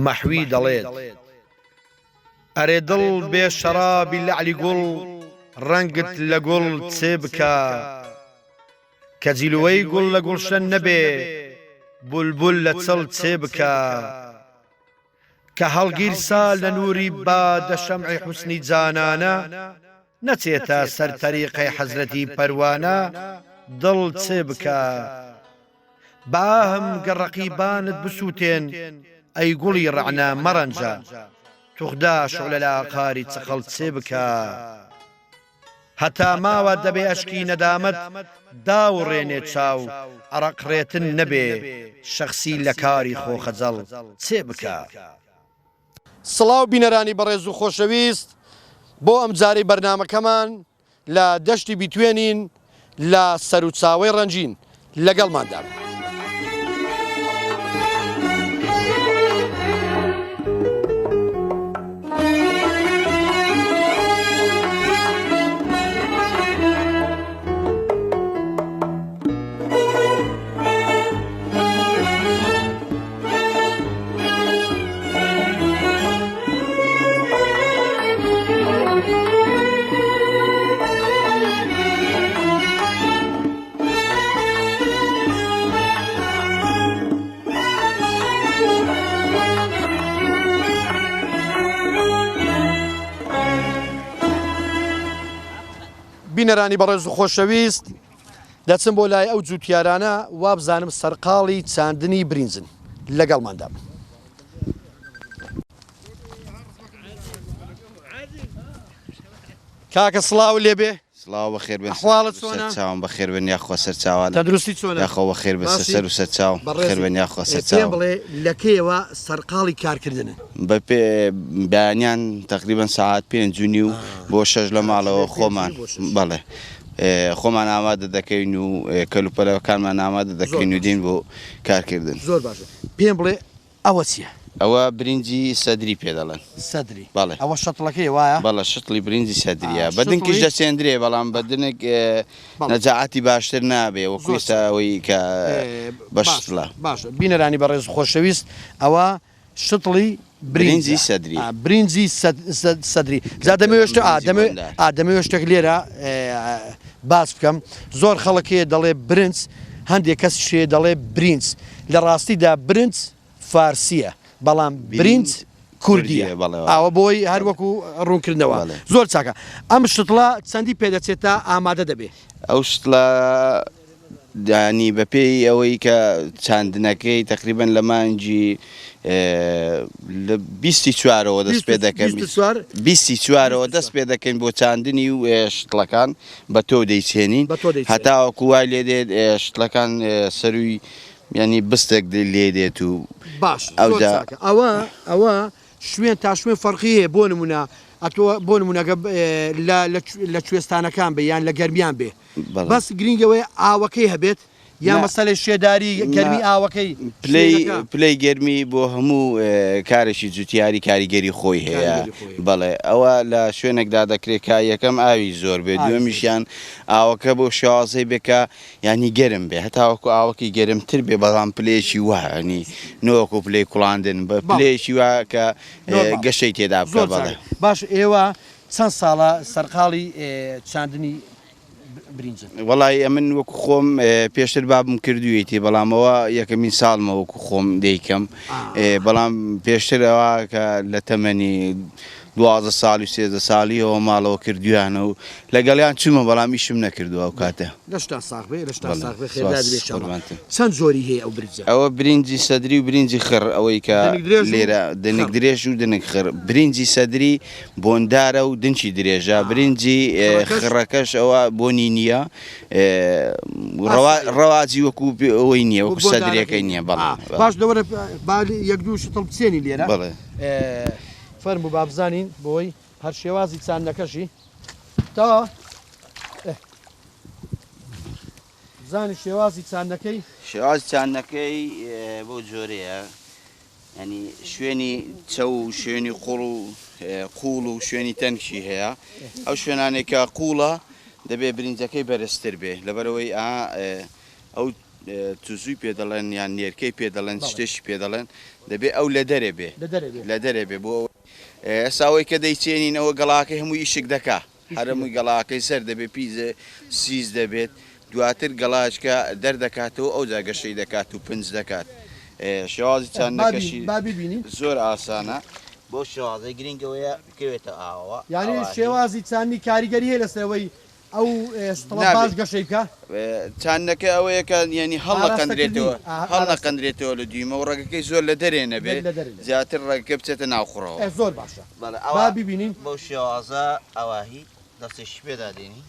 مەحوی دەڵێت، ئەرێ دڵ بێ شەڕابی لەعلی گوڵ ڕەنگت لە گوڵ چێ بکا، کە جیلوەی گوڵ لە گوڵشەن نەبێ بولبول لە چڵ چێ بکا. کە هەڵگیرسا لە نووری بادە شەمعی حوسنی جانانە، نەچێتە سەر تەریقەی حەزرەتی پەروانە، دڵ چ بکا؟ بە ئاهم گەر ڕەقیبانت بسووتێن، ئەی گوڵی ڕەعنا مەڕەنجە، توخدا شوعلە لە ئاقاری چەقەڵ چ بکا؟ هەتا ماوە دەبێ ئەشکی نەدامەت داوڕێنێ چاو ئەڕەق ڕێتن نەبێ شەخسی لە کاری خۆ خەجەڵ چێ بکا. سڵاو بینەرانی بەڕێز و خۆشەویست بۆ ئەمجارەی بەرنامەکەمان لە دەشتی بیتوێنین لە سەروچاوەی ڕەنجین لەگەڵماندا بن. بینەرانی بەڕێز و خۆشەویست دەچم بۆ لای ئەو جوتیارانە وابزانم سەرقاڵی چاندنی برنجن لەگەڵماندا بن. کاکە سڵاو لێبێ سڵاو بەخێر بێن ئەحواڵت چۆنە؟ سەرچاوم بەخێر بێن یاخوا سەرچاوان تەندروستی چۆنە؟ یاخوا بەخێر بێن باشی؟ سەر و سەرچاو بەڕێزی بەخێر بێن یاخوا پێم سەرچاو بڵێ لە کەیەوە سەرقاڵی کارکردنن؟ بە پێ بەیانیان تەقریبەن سەعات پێنج و نیو بۆ شەش لە ماڵەوە کاتژمێر پێنج و خۆمان نیو بۆ شەش. بەڵێ خۆمان ئامادە دەکەین و کەلوپەلەکانمان ئامادە زۆر دەکەین و باشە دێین بۆ کارکردن. زۆر باشە پێم بڵێ ئەوە چیە؟ ئەوە برنجی سەدری پێ دەڵێن. سەدری. بەڵێ. ئەوە شەتڵەکەیە وایە؟ بەڵێ شەتڵی برنجی سەدریە. بە دنکیش شەتڵی. دەچێندرێ بەڵام بە دنک بەڵێ. نەجاعەتی باشتر نابێ وەکو زۆر ئێستا چاک. ئەوەی کە بە باشە شتڵە. باشە بینەرانی بەڕێز و خۆشەویست ئەوە شتڵی برنجی برنجە سەدری. برنجی سەدری کە جا پێ دەمەوێ دەڵێن شتێ برنجی دەمەوێ بۆندار. دەمەوێ شتێک لێرە باس بکەم زۆر خەڵک هەیە دەڵێ برنج هەندێک کەسیش هەیە دەڵێ برینج لە ڕاستیدا برنج فارسیە بەڵام برینج کوردیە ئاوە بۆی هەر وەکو ڕوونکردنەوە زۆر چاکە ئەم شتڵە چەندی پێدەچێت تا ئامادە دەبێ؟ ئەو شتڵە یانی بەپێی ئەوەی کە چاندنەکەی تقریبا لە مانگی لە بیستی چوارەوە دەست پێ دەکەن بیستی چوارەوە دەست پێ دەکەین بۆ چاندنی و شتڵەکان بە تۆ دەیچێنین هەتاوەکو وای لێ دێت شتڵەکان سەروی یانی بستێک لێ دێت و باش زۆر چاکە ئەوە ئەوە شوێن تا شوێن فەرقی هەیە بۆ نمونە ئەتۆ بۆ نمونەگە لە لە کوێستانەکان بێ یان لە گەرمیان بێ بەس گرینگەوەی ئاوەکەی هەبێت یا مەسەلەی شێداری گەرمی ئاوەکەی پلەی پلەی گەرمی بۆ هەموو کارێکی جوتیاری کاریگەری خۆی هەیە بەڵێ ئەوە لە شوێنێکدا دەکرێت کە یەکەم ئاوی زۆر بێت دووەمیشیان ئاوەکە بۆ شێوازەی بێ کە یانی گەرم بێ هەتاوەکو ئاوەکەی گەرمتر بێ بەڵام پلەیەکی وا ینی نەوەکو پلەی کوڵاندن بە پلەیەکی وا کە گەشەی تێدا بکە بەڵێ. باش ئێوە چەند ساڵە سەرقاڵی چاندنی برینجن؟ وەڵایی ئەمن وەکو خۆم پێشتر بابم کردوویەتی بەڵام ئەوە یەکەمین ساڵمە وەکو خۆم دەیکەم بەڵام پێشتر ئەوە کە لە تەمەنی 12 ساڵی و 13 ساڵیەوە ماڵەوە کردویانە و لەگەڵیان چوومە بەڵام ئیشم نەکردووە ئەو کاتە. لەشتان ساغ بێ لەشتان ساغ بێ خێردار بێ ئینشاڵڵا. چەند جۆری هەیە ئەو برنجە؟ ئەوە برنجی سەدری و برنجی خڕ ئەوەی کە لێرە دەنک درێژ و دنک خڕ برنجی سەدری بۆندارە و دنکی درێژە برنجی خڕەکەش ئەوە بۆنی نییە ڕەواجی وەکو ئەوەی نییە وەکو سەدرەکەی نییە بەڵێ باش لەوەرە با یەک دوو شتڵ بچێنی لێرە بەڵێ فەرموو با بزانین بۆی هەر شێوازی چاندنەکەشی تا بزانین شێوازی چاندنەکەی. شێوازی چاندنەکەی بەو جۆرەیە یانی شوێنی چەو و شوێنی قوڵ و قوڵ و شوێنی تەنکی هەیە ئەو شوێنانێک کە قوڵە دەبێ برنجەکەی بەرزتر بێ لەبەرەوەی ئەو توزوی پێ دەڵێن یان نێرکەی پێ دەڵێن شتێکی پێ دەڵێن دەبێ ئەو لە دەرێ بێ لە دەرێ بێ بۆ ئێستا ئەوەی کە دەیچێنین ئەوە گەڵاکەی هەموو ئیشک دەکا هەر هەمووی گەڵاکەی سەر دەبێ پیزە سیس دەبێت دواتر گەڵاچکە دەردەکاتەوە ئەوجا گەشەی دەکات و پنج دەکات شێوازی چاندنەکەشی زۆر ئاسانە. بەو شێوازەی گرنگ ئەوەیە بکەوێتە ئاوەوە. یانی شێوازی چاندنی کاریگەری هەیە لەسەر ئەوەی ئەو شتڵە باش گەشەی بکا؟ چاندنەکە ئەوەیە کە یانی هەڵنەقەندرێتەوە هەڵنەقەندرێتەوە لە دویمە و ڕەگەکەی زۆر لە دەرێ نەبێ زیاتر ڕەگەکە بچێتە ناو خوڕەوە. زۆر باشە با بیبینین. بەو شێوازە ئەواهی دەستێکی پێدا دێنی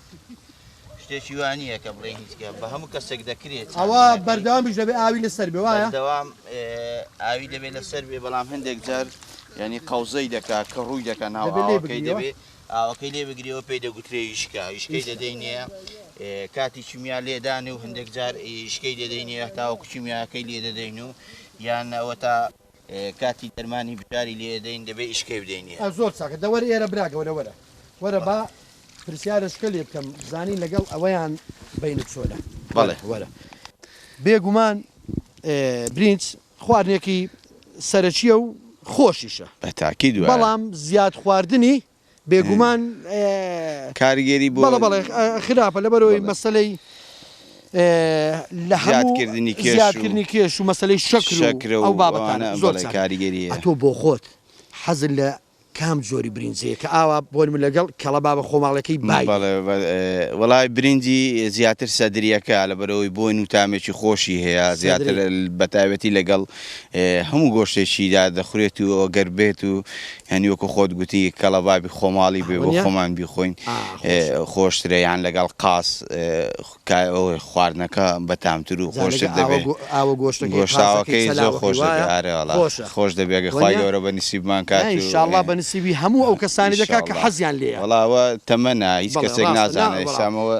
شتێکی وا نییە کە بڵێین هیچ کە بە هەموو کەسێک دەکرێت ئەوە بەردەوامیش دەبێ ئاوی لەسەر بێ وایە؟ بەردەوام ئاوی دەبێ لەسەر بێ بەڵام هەندێک جار یانی قەوزەی دەکا کە ڕووی دەکا ناو ئاوەکەی دەبێ ئاوەکەی لێ بگریەوە پێی دەگوترێ یشکە یشکەی دەدەینێ کاتی کیمیا لێدان و هەندێک جار یشکەی دەدەینێ تاوەکو کیمیاکەی لێ دەدەین و یان ئەوە تا کاتی دەرمانی بژاری لێ دەین دەبێ ئیشکەی بدەینێ. زۆر چاکە دە وەرە ئێرە برا گەورە وەرە وەرە با پرسیارەشکە لێ بکەم بزانین لەگەڵ ئەوەیان بەینت چۆنە. بەڵێ. وەرە بێگومان برینج خواردنێکی سەرەکییە و خۆشیشە. بە تاکید وایە. بەڵام زیاد خواردنی بێگومان کاریگەری بۆ بەڵێ بەڵێ خراپە لەبەرئەوەی مەسەلەی لە هەموو زیادکردنی کێش و زیادکردنی کێش و مەسەلەی شەکر و شەکرە ئەو و بابەتانە ئەوانە زۆر بەڵێ چاکە. کاریگەری هەیە. ئەتۆ بۆ خۆت حەزت لە کام جۆری برینجەیە کە ئاوا بۆ نمونە لەگەڵ کەڵەبابە خۆماڵیەکەی بای دێ؟ بەڵێ وەڵای برنجی زیاتر سەدریەکە لەبەرئەوەی بۆن و تامێکی خۆشی هەیە زیاتر سەدری. بەتایبەتی لەگەڵ هەموو گۆشتێکیدا دەخورێت و ئەگەر بێت و یانی وەکو خۆت گوتی کەڵەبابی خۆماڵی بێ بۆ وەنیە؟ خۆمان بیخۆین ئا خۆشە. خۆشترە یان لەگەڵ قاز خواردنەکە بەتامتر و جا خۆشتر لەگە دەبێ. ئاوە گۆشتەکەی قازەکەی گۆشتاوەکەی زۆر چەلاوەکەی خۆش دەبێ وایە؟ ئارێ وەڵا خۆشە خۆش دەبێ ئەگەر خوای وەنیە؟ گەورە بە نسیبمان کات نا و ئینشاڵڵا بە نسیبی هەموو ئەو کەسانەی دەکا کە ئینشاڵڵا حەزیان لێیە. وەڵا ئەوە تەمەنە هیچ بەڵێ کەسێک ڕاستە نا نازانێ وەڵا ئێستا ئەمەوە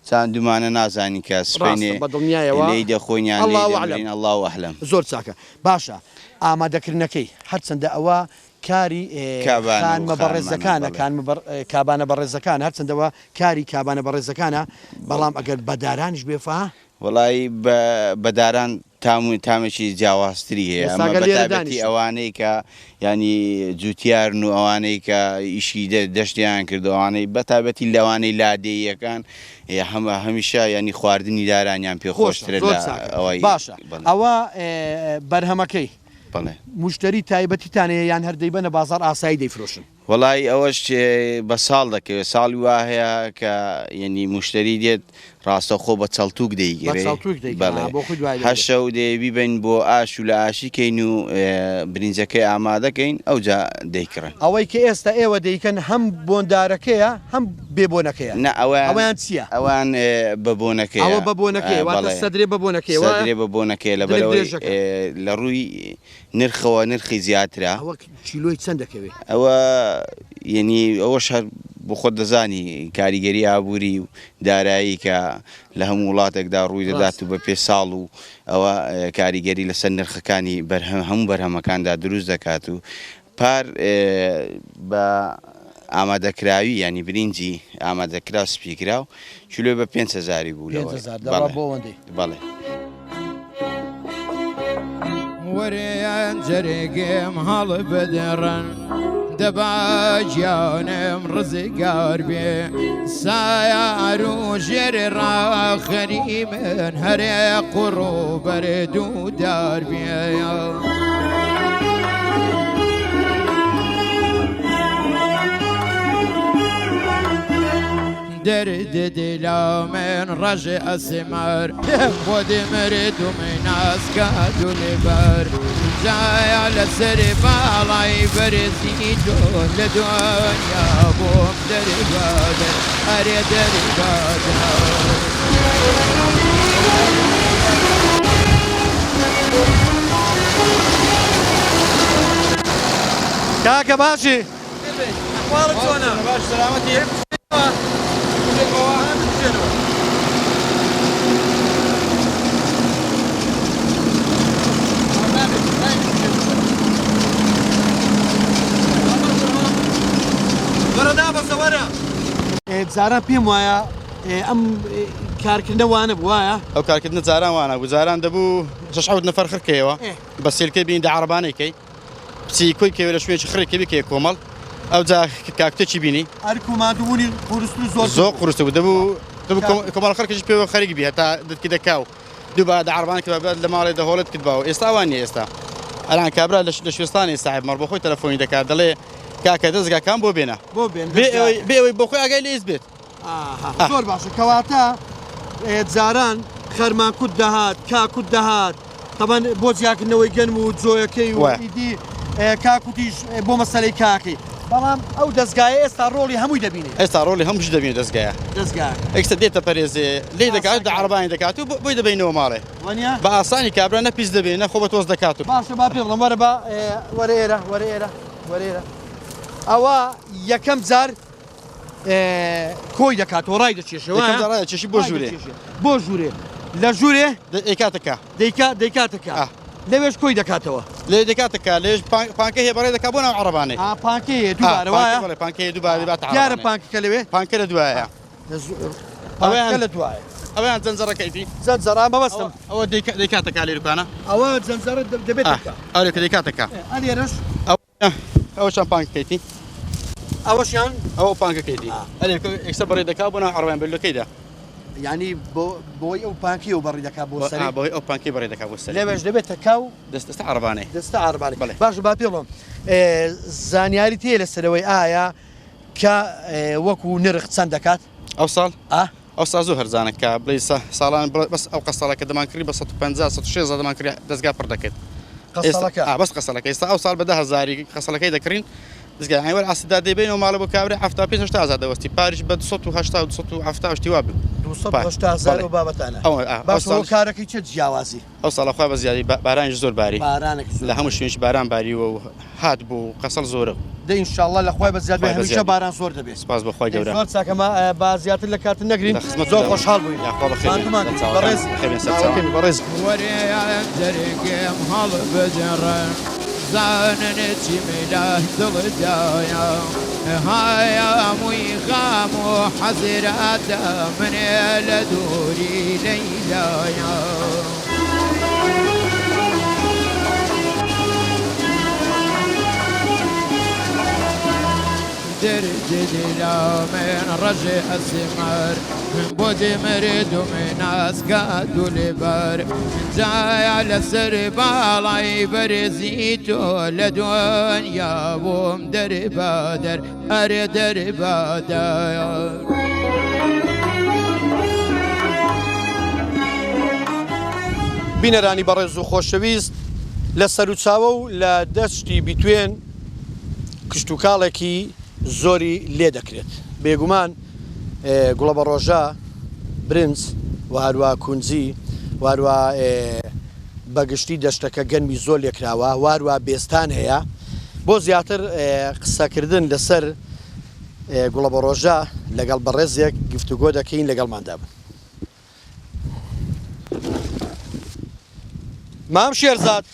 چاندوومانە نازانین کە ڕاستە سبەینێ بە دڵنیایەوە لێی دەخۆین یان لێی اللە اعلم. دەمرین اللە اعلم. زۆر چاکە باشە ئامادەکردنەکەی هەرچەندە ئەوە کاری کابان و خانمە خانمانە بەڕێزەکانە بەڵێ. کانمە بەڕ کابانە بەڕێزەکانە هەرچەندە ئەوە کاری کابانە بەڕێزەکانە بەڵام ئەگەر بەدارانیش بێ فا. وەڵایی بە بەداران تام و تامێکی جیاوازتری هەیە ئێستا ئەمە گەر لێرە بەتایبەتی دانیشم. ئەوانەی کە یانی جوتیارن و ئەوانەی کە ئیشی دەشتیان کردوە ئەوانەی بەتایبەتی لەوانەی لادێیەکان هەمیشە یانی خواردنی دارانیان پێ خۆشە خۆشترە زۆر لە چاکە ئەوەی باشە بەڵێ. ئەوە بەرهەمەکەی بەڵێ. موشتەری تایبەتیتان هەیە یان هەر دەیبەنە بازاڕ ئاسایی دەیفرۆشن؟ وەڵایی ئەوەش بە ساڵ دەکەوێت ساڵی وا هەیە کە یەنی موشتەری دێت ڕاستەوخۆ بە چەڵتوک بە دەیگرێ چەڵتوک دەیکەن بەڵێ ئا بۆ خۆی دوای دەگرێ. هەشە و دەیە بیبەین بۆ ئاش و لە ئاشی کەین و برنجەکەی ئامادە کەین ئەوجا دەیکڕن. ئەوەی کە ئێستا ئێوە دەیکەن هەم بۆندارەکەیە هەم بێ بۆنەکەیە نا ئەوەیان ئەوەیان چییە؟ ئەوان بە بۆنەکەیە ئەوە بە بۆنەکەیە واتە بەڵێ سەدرێ بە بۆنەکەیە وایە؟ سەدرێ بە بۆنەکەیە دڵک لەبەرئەوەی درێژەکە. لە ڕووی نرخەوە نرخی زیاترە. ئەوە کیلۆی چەند دەکەوێ؟ ئەوە یەنی ئەوەش هەر بۆ خۆت دەزانی کاریگەری ئابووری و دارایی کە لە هەموو وڵاتێکدا ڕووی دەدات ڕاستە. و بە پێ ساڵ و ئەوە کاریگەری لەسەر نرخەکانی بەرهەم هەموو بەرهەمەکاندا دروست دەکات و پار بە ئامادەکراوی یانی برینجی ئامادەکراو سپیکراو کیلۆی بە پێنج هەزاری بوو لەوە 5000 دەڕا بەڵێ بۆ ئەوەندەی. بەڵێ. وەرێن جەرگم هەڵبدڕن دەبا گیانم ڕزگار بێ سایار و ژێر ڕاخەری من هەرێ قوڕ و بەرد و دار بێ. دەرد دلا من ڕەژ ئەسمەر خۆد مرد و ناسکە دولبەر جایا لەسەر باڵای بەرزی تۆ لە دنیا بۆم دەربەدەر ئەرێ دەربەدەر. کاکە باشی؟ ئەحواڵت چۆنە؟ باش سەلامەتی. جاران پێم وایە ئەم کارکردنە وانە بوو وایە؟ ئەو کارکردنە جاران وانە بوو جاران دەبوو شەش حەوت نەفەر خڕکەیەوە بە سێلکەی بینی دە عەڕەبانەی کەی بچی کۆی کەوێ لە شوێنێکی خڕێکی بکەیە کۆمەڵ ئەوجا کاکتێکی بینی ئەرک و ماندووبوونی قورستر و زۆرتر زۆر قورستر بوو دەبوو دەبوو کۆمەڵ خەڵکێکی پێوە خەریک بی هەتا دەتکی دەکا و دووبارە دە عەڕەبانە کردبا لە ماڵێ دەهۆڵێت کردباوە ئێستا وان نییە ئێستا ئەلان کابرا لە شوێستانی ساحێب مەڕ بۆ خۆی تەلەفۆنی دەکات دەڵێ کاکە دەزگاکان بۆ بێنە بۆ بێن بێ ئەوەی بێ ئەوەی بۆ خۆی ئاگای لێ بێت زۆر باشە کەواتە جاران خەرمانکوت دەهات کاکوت دەهات تەبەن بۆ جیاکردنەوەی گەنم و جۆیەکەی و ئیدی کاکوتیش بۆ مەسەلەی کاکی بەڵام ئەو دەستگایە ئێستا ڕۆڵی هەمووی دەبینێ ئێستا ڕۆڵی هەمووش دەبینێ دەستگایە دەستگا ئێستا دێتە پەرێزێ لێ دەکات دە عەرەبانی دەکات و بۆی دەبینەوە ماڵێ وانە بە ئاسانی کابرا نە پیس دەبێ نە خۆ بە تۆز دەکات و باشە با پێ بڵێم وەرە با وەرە ئێرە وەرە ئێرە وەرە ئێرە ئەوە یەکەم جار کۆی دەکاتەوە ڕای دەکێشێ وایە؟ یەکەم جار ڕای دەکێشی بۆ ژوورێ. بۆ ژوورێ لە ژوورێ دەیکاتە کا. دەیکا دەیکاتە کا. لەوێش کۆی دەکاتەوە. لێ دەکاتە کا لێش پانکە هەیە بەڕێ دەکا بۆ ناو عەڕەبانەی. ئا پانکەی هەیە دووبارە وایە؟ بەڵێ پانکەی هەیە دووبارە دەباتە عەڕەبانەی. دیارە پانکەکە لەوێ؟ پانکە لە دوایە. پانکەکە لە دوایە. ئەوەیان جەنجەڕەکەیتی. جەنجەڕ ئا مەبەستم. ئەوە دەیکاتە کا لێرکانە. ئەوە جەنجەڕە دەبێتە کا. ئەرێ کە دەیکاتە کا. ئەلێرەش؟ ئەوەشان پانکەکەیتی. ئەوەشیان؟ ئەوە پانکەکەیتی. ئەرێ ئێستا بەڕێ دەکا بۆ ناو عەڕەبان بەلوەکەیدا. یانی بۆ بۆی ئەو پانکی ئەو بەڕی دەکا بۆ سەری؟ بۆی ئەو پانکی بەڕێ دەکا بۆ سەری. لەوێش دەبێتە کاو دەستە عەڕەبانەی. دەستە عەڕەبانەی. بەڵێ. باشە با پێ بڵێم زانیاریت هەیە لەسەرەوەی ئایا کە وەکو نرخ چەند دەکات؟ ئەو ساڵ؟ ئا. ئەوسا زۆر هەرزانە کە بڵێی ساڵان بەس ئەو قەساڵە کە دەمان کڕی بە 150 160 هەزار دەمان کڕی دەزگا پڕ دەکرد. قەساڵەکە؟ ئا بەس قەساڵەکە ئێستا ئەو ساڵ بە 10 هەزاری قەساڵەکەی دەکڕین دەزگا یانی وەر ئاستی دا دەیبەینەوە ماڵە بۆ کابرا 75 80 هەزار دەوەستی پاریش بە 280 270 شتی وا بوو. 280 هەزار ئەو بابەتانە. ئەو ئا ئەو باشە ساڵ هۆکارەکەی چیە جیاوازی؟ ئەو ساڵە خوا بە زیادی بارانیش زۆر باری. بارانێکی زۆر لە هەموو شوێنیش باران باریوە و هات بوو و قەسەڵ زۆرە. دەی ان شاءاللە لە خوای بەزیاد بێ هەمیشە باران زۆر دەبێ. سپاس بۆ خوای گەورە. زۆر چاکە ما با زیاتر لە کاتت نەگرین لە خزمەتت زۆر دام. خۆشحاڵ بووین. یاخوا بەخێر بێن. ماندوومان کردی سەرچاوەکان بەڕێز بەخێر بێن سەرچاوان. ماوەکەمی بەڕێز. وەرێیان دەرگێم هەڵبدڕن زانن چی لە دڵدایە هایا مووی غەم و حەسرەتە منێ لە دووری لەیلایە. دردی دلا من رج اسمر بود مرد من اسکا دولبر جایا لەسەر باڵای بەرزی تۆ لە دنیا بووم دەربەدەر ئەرێ دەربەدەر. بینەرانی بەڕێز و خۆشەویست لە سەروچاوە و لە دەشتی بیتوێن کشتوکاڵێکی زۆری لێ دەکرێت بێگومان گوڵەبەڕۆژە، برنج و هەروا کونجی و هەروا بە گشتی دەشتەکە گەنمی زۆر لێکراوە و هەروا بێستان هەیە. بۆ زیاتر قسەکردن لەسەر گوڵەبەڕۆژە لەگەڵ بەڕێزێک گفتوگۆ دەکەین لەگەڵماندا بن. مام شێرزاد.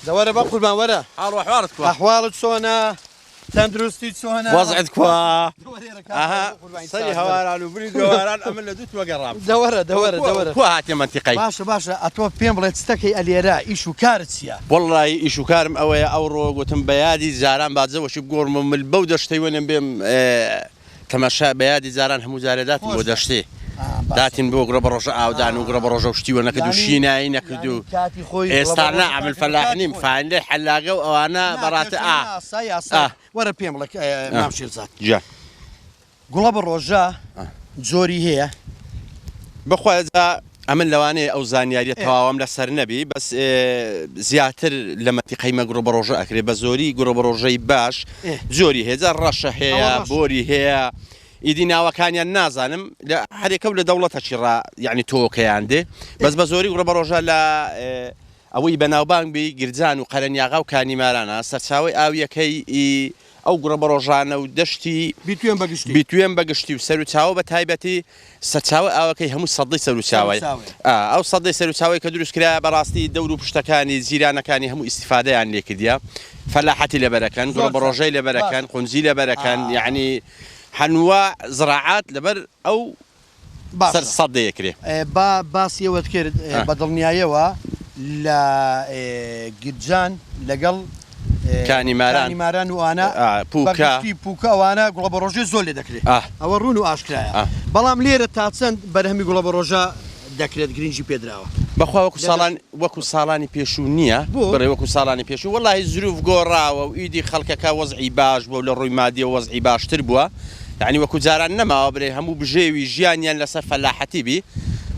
دەوەرە بە قوربان وەرە. حاڵ و ئەحواڵت کوا؟ ئەحواڵت چۆنە؟ تەندروستی چۆنە؟ وەزعت کوا؟ ئەها سەری هەواران و بنی دەواران ئەمن لە دوو توە گەڕام. دەوەرە دەوەرە دەوەرە. کوا هاتیە مەنتیقەی؟ باشە باشە ئەتۆ پێم بڵێ چ دەکەی ئەلێرە ئیش و کارت چیە؟ وەڵڵاهی ئیش و کارم ئەوەیە ئەوڕۆ گوتم بە یادی جاران با جەوەکی بگۆڕم و مل بەو دەشتەی وەنێم بێم تەماشا بە یادی جاران هەموو جارێ داتین بۆ دەشتێ داتین بۆ گڕە بەڕۆژە ئاودان و گڕە بەڕۆژە و شتی وە نەکرد و شینایی نەکرد و ئێستا نا ئەمن فەلاح نیم فاینلەی حەلاگە و ئەوانە بەڕاتە ئا ئا وەرە پێم بڵێ مام شێرزاد گیان گوڵە بەڕۆژە جۆری هەیە؟ بەخوا جا ئەمن لەوانەیە ئەو زانیاریە تەواوەم لەسەر نەبی بەس زیاتر لە مەنتیقەی مە گوڕەبەڕۆژە ئەکرێ بە زۆری گوڕەبەڕۆژەی باش جۆری هەیە جا ڕەشە هەیە بۆری هەیە ئیدی ناوەکانیان نازانم لە هەرێکە و لە دەوڵەتەکی ڕا یعنی تۆکەیان دێ بەس بە زۆری گوڕەبەڕۆژە لە ئەوەی بەناوبانگ بی گرجان و قەرەنیاغا و کانیمارانە سەرچاوەی ئاویەکەی ئەو گوڕە بەڕۆژانە و دەشتی بیتوێن بە گشتی. بیتوێن بە گشتی و سەروچاوە بە تایبەتی سەرچاوەی ئاوەکەی هەموو سەددەی سەروچاوەیە. ئا ئەو سەددەی سەروچاوەی کە دروست کرایە بە ڕاستی دەور و پشتەکانی جیرانەکانی هەموو ئیستیفادەیان لێ کردیە. فەلاحەتی لەبەرەکەن، گوڕە بەڕۆژەی لەبەرەکەن، قونجی لەبەرەکەن، یەعنی حەنوا زراعات لەبەر ئەو. سەر سەدەیەکرێ. با باسی ئەوەت کرد بە دڵنیایەوە لە گرجان لەگەڵ کانی ماران کانی ماران و ئەوانە پوکە بە گشتی پوکە ئەوانە گوڵەبەڕۆژەی زۆر لێ دەکرێ ئەوە ڕوون و ئاشکرایە بەڵام لێرە تا چەند بەرهەمی گوڵەبەڕۆژە دەکرێت گرنگی پێدراوە. بەخوا وەکو ساڵان وەکو ساڵانی پێشوو نییە بڕێ وەکو ساڵانی پێشوو وەڵاهی زروف گۆڕاوە و ئیدی خەڵکەکە وەزعی باش بووە و لە ڕووی مادیەوە وەزعی باشتر بووە یانی وەکو جاران نەماوە برێ هەموو بژێوی ژیانیان لەسەر فەلاحەتی بی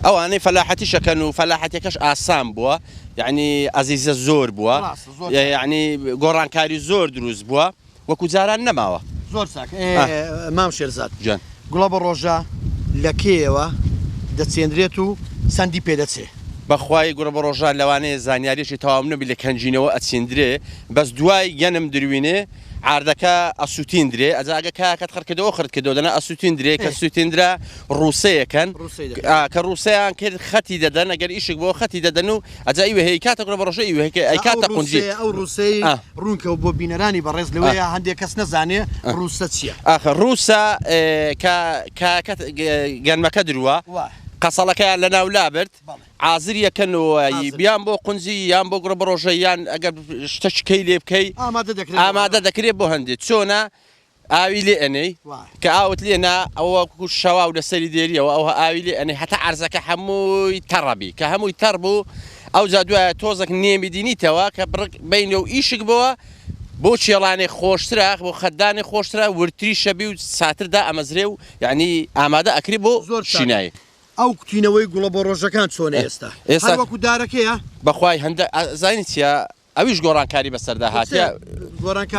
ئەوانەی فەلاحەتیش ئەکەن و فەلاحەتیەکەش ئاسان بووە یانی ئەزیزە زۆر بووە یانی گۆڕانکاری زۆر دروست بووە وەکو جاران نەماوە. زۆر چاک مام شێرزاد گیان. گوڵەبەڕۆژە لە کێیەوە دەچێنرێت و چەندی پێ دەچێ؟ بەخوای گوڵەبەڕۆژە لەوانەیە زانیاریەکی تەواوم نەبی لە کەنجینەوە ئەچیندرێ بەس دوای گەنم دروینێ عاردەکە ئەسوتیندرێ ئەجا ئەگە کایەکەت خڕ کردەوە خڕت کردەوە دەنا ئەسوتیندرێ کە سوتیندرا ڕووسەیەکەن کە ڕووسەیان کرد خەتی دەدەن ئەگەر ئیشک بۆ خەتی دەدەن و ئەجا ئیوە هەی کاتە گوڵە بەڕۆژە ئیوە هەی ئەی کاتە قونجی ئەو ڕووسەی ڕوونکەوە بۆ بینەرانی بەڕێز لەوەیە هەندێک کەس نەزانێ ڕووسە چییە. ئاخر ڕووسە کە کایەکە گەنمەکە درووە قەسەڵەکەیان لەناو لابرد عازر یەکەن و یان بۆ قونجی یان بۆ گوڕە بڕۆژە یان ئەگەر شتەکی کەی لێ بکەی ئامادە دەکرێت بۆ هەندێک چۆنە ئاوی لێ ئەنێی کە ئاوت لێ نا ئەوە وەکو شەواو لەسەری دێریەوە ئەوها ئاوی لێ ئەنێی هەتا عەرزەکە هەمووی تەڕەبی کە هەمووی تەڕ بوو ئەوجا دوایە تۆزەک نێمی دینیتەوە کە بڕک بینە و ئیشک بۆوە بۆ چێڵانێ خۆشترە بۆ خەدانێ خۆشترە وردتری شەبی و ساتردا ئەمەزرێ و یعنی ئامادە ئەکری بۆ زۆر چاکە. شینایی. ئەو کوتینەوەی گوڵە بۆ ڕۆژەکان چۆنە ئێستا؟ ئێستا هەر وەکو دارەکەیە؟ بەخوای هەندە ئەزانی چیە ئەویش گۆڕانکاری بەسەردا هاتیە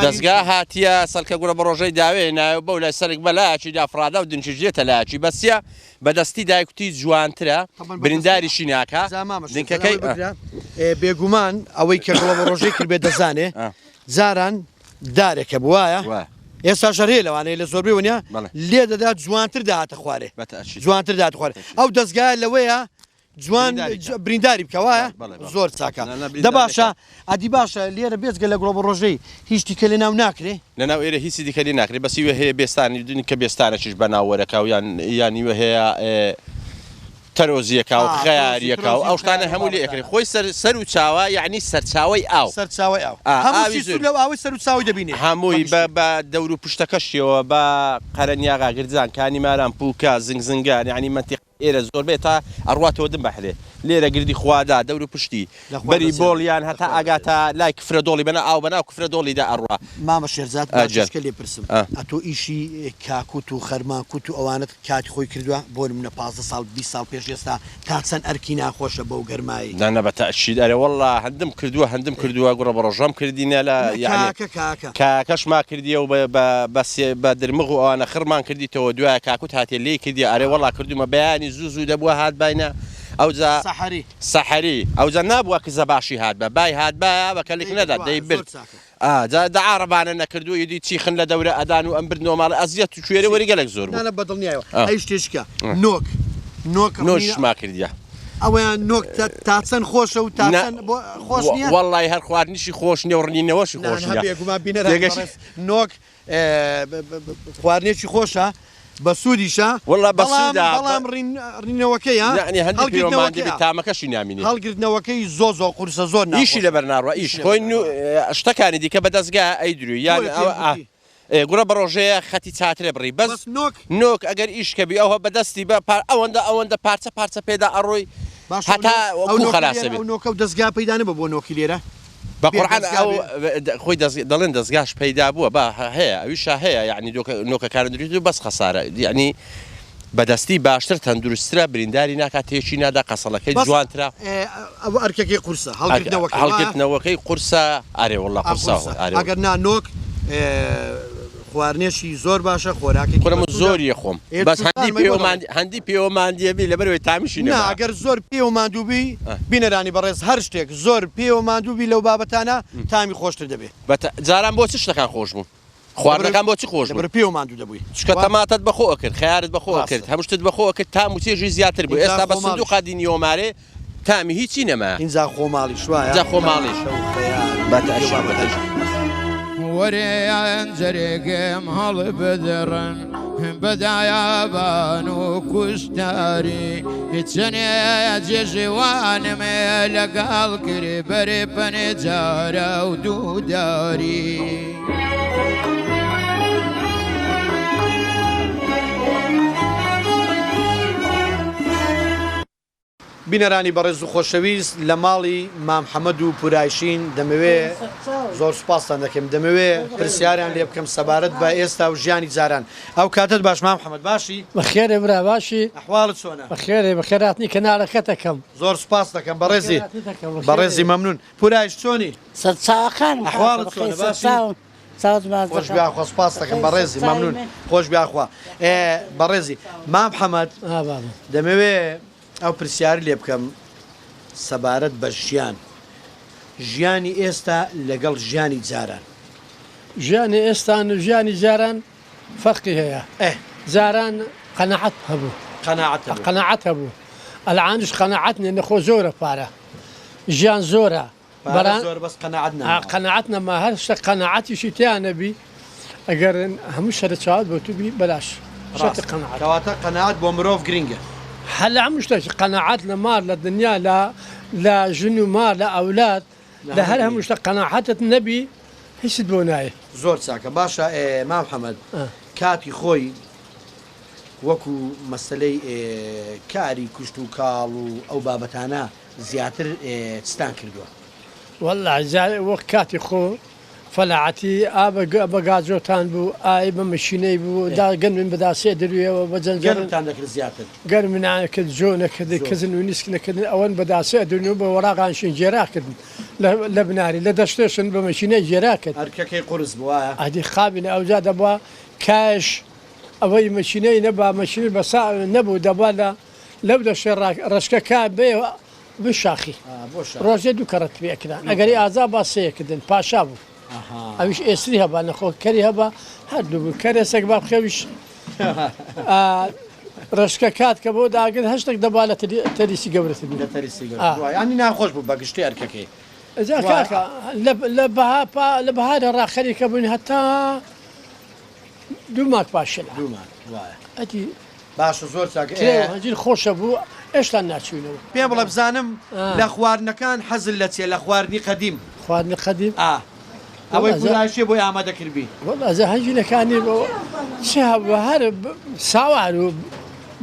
دەزگا هاتیە سەلکە گوڕە بەڕۆژەی داوێ نایە بەو لای سەرک بەلایەکی دا فڕادا و دنکیش دێتە لایەکی بەسیە بەدەستی دایکوتی جوانترە برینداریشی ناکا دنکەکەی. بێگومان ئەوەی کە گوڵە بەڕۆژەی کردبێ دەزانێ جاران دارێک هەبوو وایە ئێستاش هەر هەیە لەوانەیە لە زۆربەی وەنیا لێ دەدا جوانتر داهاتە خوارێ جوانتر داهاتە خوارێ ئەو دەزگایە لەوەیە جوان برینداری بکە وایە زۆر چاکە دە باشە ئەدی باشە لێرە بێجگە لە گوڵە ڕۆژەی هیچ دیکە لە ناو ناکرێ لە ناو ئێرە هیچی دیکە لێ ناکرێ بەس ئیوە هەیە بێستانی دون کە بێستانەکیش بە ناو وەرەکا و یان یان ئیوە هەیە تەرۆزیەکا و خەیاریەکا و ئەو شتانە هەموو لێ ئەکرێ خۆی سەر سەر و چاوە یعنی سەرچاوەی ئاو سەرچاوەی ئاو هەموو ئاوی سوود لەو ئاوەی سەر و چاوی دەبینێ هەمووی بە بە دەور و پشتەکەشیەوە بە قەرەنیاغا گرجان کانی ماران پوکە زنگ زنگان یعنی مەنتیقە ئێرە زۆربەی تا ئەڕواتەوە دم بەحرێ لێرە گردی خوادا دەور و پشتی بەری بۆڵیان هەتا ئاگاتە لای کفرە دۆڵی بەنا ئاو بەناو کفرە دۆڵیدا ئەڕوا. مامە شێرزاد با چشکە لێ پرسم ئەتۆ ئیشی کاکوت و خەرمان کوت و ئەوانەت کاتی خۆی کردوە بۆ نمونە 15 ساڵ 20 ساڵ پێش ئێستا تا چەند ئەرکی ناخۆشە بەو گەرمایەی. نا نا بە تەئکید ئەرێ وەڵا هەندم کردوە هەندم کردوە گوڕە بەڕۆژەم کردینە لە یەعنی کاکە کاکە. کاکەشما کردیە و بە بە بە سێ بە درمغ و ئەوانە خڕمان کردیتەوە دوایە کاکوت هاتیە لێی کردیە ئەرێ وەڵا کردومە بەیانی زوو زوو دەبوە هاتباینە ئەوجا سەحەری. سەحەری ئەوجا نابوە کزە باشی هاتبا بای هاتبایە بە کەلک نەدا دەیبرد ئا جا دە عاڕەبانە نەکردو ئیدی چیخن لە دەورە ئەدان و ئەم بردنەوە ماڵێ ئەزیەت و کوێرە وەری گەلەک زۆر بوو. نا نا بەدڵنیایەوە ئەی شتێکە نۆک نۆک نۆکیش ما کردیە. ئەوەیان نۆک تا چەند خۆشە و تا چەند خۆش نییە؟ وەڵڵاهی هەر خواردنیشی خۆش نییە و ڕنینەوەشی خۆش نییە. نا نا بێگومان بینەرانی بەڕێز نۆک خواردنێکی خۆشە بەسوودیشە وەڵا بەسوودە بەڵام ڕنینەوەکەی ها یەعنی هەندی پێوە ماندی بی تامەکەشی نامینێ. هەڵگرتنەوەکەی زۆر زۆر قورسە زۆر ناخۆشە. ئیشی لەبەر ناڕوا ئیش خۆی شتەکانی دیکە بە دەزگا ئەیدروی یان ئێ گوڕە بەڕۆژەیە خەتی چاترێ بڕی بەس بەس نۆک نۆک ئەگەر ئیش کەبی ئەوه بەدەستی بە پار ئەوەندە ئەوەندە پارچە پارچە پێدا ئەڕۆی باشە ئەو هەتا نۆ- ئەو کوو نۆکە خەلاسە لێرە بێ ئەو نۆکە و دەزگا پەیدا نەبوو بۆ نۆکی لێرە بە بێ قورعان دەزگا ئەو بێ د- خۆی دەز دەڵێن دەزگاش پەیدا بووە با هە- هەیە ئەویشا هەیە یعنی دۆکە نۆکەکانە دروست و بەس خەسارە یعنی بەدەستی باشتر تەندروستترە برینداری ناکات تێکی نادا قەسەڵەکەی بەس جوانترە. ئێ ئەوە ئەرکەکەی قورسە هەڵگرتنەوەکەی وایە؟ هەڵگرتنەوەکەی قورسە ئەرێ واللە ئا قورسە قورسە ئەرێ ئەگەر نا نۆک ئێ خواردنێکی زۆر باشە خۆراکێکی کورە من بەسوودە زۆر یەخۆم ئێ بەس هەندی چوزانم ئەی بۆ پێوە دەڵێی ماندی هەندی پێوە ماندیە بی لەبەرئەوەی تامیشی نا نەما. ئەگەر زۆر پێوە ماندوو بی بینەرانی بەڕێز هەر شتێک زۆر پێوە ماندوو بی لەو بابەتانە تامی خۆشتر دەبێ. بەت جاران بۆ چ شتەکان خۆش بوون؟ خواردنەکان بۆ چ خۆش بوون؟ لەبەر پێوە ماندوو دەبووی. چونکە تەماتەت بە خۆ ئەکرد، خەیارت بە خۆ ئەکرد، ڕاستە. هەموو شتت بە خۆ ئەکرد، تام و چێژی زیاتر بوو. ئینجا ئێستا بە خۆماڵیش. سندووقا دینیەوە مارێ، تامی هیچی نەما. ئینجا خۆماڵیش وایە ئینجا خۆماڵیش. تەماتە و خەیار و بە ئەو تەئکید، بە بابەتانە. تەئکید. وەرێن جەرگم هەڵبدڕن بە دایابان و کوشتاری چەنێ جێژوانم لەگەڵ کرد بەرێ پەنێ جارە و دووداری. بینەرانی بەڕێز و خۆشەویست لە ماڵی مام حەمەد و پورایشین دەمەوێ زۆر سوپاستان دەکەم دەمەوێ پرسیاریان لێ بکەم سەبارەت بە ئێستا و ژیانی جاران ئەو کاتت باش مام حەمەد باشی؟ بەخێرێ برا باشی؟ ئەحواڵت چۆنە؟ بەخێرێ بەخێرهاتنی کەناڵەکەت ئەکەم. زۆر سوپاست دەکەم بەڕێزی بەڕێزی مەمنون پورایش چۆنی؟ سەرچاوەکانم ئەحواڵت چۆنە باشی؟ خۆش بیاخوا سوپاست دەکەم بەڕێزی مەمنون خۆش بیاخوا بەڕێزی مام حەمەد دەمەوێ ئەو پرسیاری لێ بکەم سەبارەت بە ژیان ژیانی ئێستا لەگەڵ ژیانی جاران. ژیانی ئێستان و ژیانی جاران فەرقی هەیە جاران قەناعەت هەبوو قەناعەت هەبوو قەناعەت هەبوو ئەلعانیش قەناعەت نیە نەخۆ زۆرە پارە ژیان زۆرە پارە زۆر بەس قەناعەت نەماوە. قەناعەت نەما هەر شتێک قەناعەتیشی تیا نەبی ئەگەر هەموو شەرە چاوت بۆ تو بی بەلاش شەرتی ڕاستە قەناعەت. کەواتە قەناعەت بۆ مرۆڤ گرینگە. هەر لە هەموو شتێکی قەناعەت لە ماڵ لە دنیا لە لە ژن و ماڵ لە ئەولاد لە هەر هەموو شتە قەناعەتت نەبی هیچت بۆ نایێ. زۆر چاکە باشە مام حەمەد کاتی خۆی وەکو مەسەلەی کاری کوشت و کاڵ و ئەو بابەتانە زیاتر چتان کردوە؟ وەڵا جارێ وەک کاتی خۆ فەلاعەتی ئا بە گاجۆتان بوو ئای بە مەکینەی بوو دا گەنمین بە داسێ درویەوە بە جەنجەڕ گەنمتان دەکرد زیاتر؟ گەنمنان کرد جۆ نەکردن کزن و نیسک نەکردن ئەوەن بە داسێ ئەدرن و بە وەراغان شین گێرا کردن لە لە بناری لە دەشتێشن بە مەکینەی گێرا کرد. ئەرکەکەی قورس بوو وایە؟ ئەدی قابیلە ئەوجا دەبوا کایش ئەوەی مەکینەی نەبا مەکینەی بەسا نەبوو دەبوا لە لەو دەشتێ ڕەشکە کا بێ بن شاخی ڕۆژێ دوو کەڕەت پێ ئەکران ئەگەری ئازا با سێ کردن پاشا بوو ئەویش ئێسری هەبا نەخۆ کەری هەبا هەر دوو بوو کەرێسێک با بخێویش ڕەشکە کات کە بۆ داگر هەشتێک دەبا لە تەریسی گەورەتر بوو لە تەریسی گەورەتر یانی ناخۆش بوو بە گشتی ئەرکەکەی جا کاکە لە بەها لە بەهارە ڕا خەریکە بووین هەتا دوو مانگ پاشێ دوو مانگ وایە ئەدی باشە زۆر چاکە ترێ و هەنجیر خۆشە بوو ئێشتا ناچوینەوە. پێم بڵێ بزانم لە خواردنەکان حەزت لە چیە لە خواردنی قەدیم؟ خواردنی قەدیم؟ ئا ئەوەی پورایشێ بۆی ئامادە کردبی. وەڵا جا هەنجیرەکانی بۆ چ هەبوو هەر ساوار و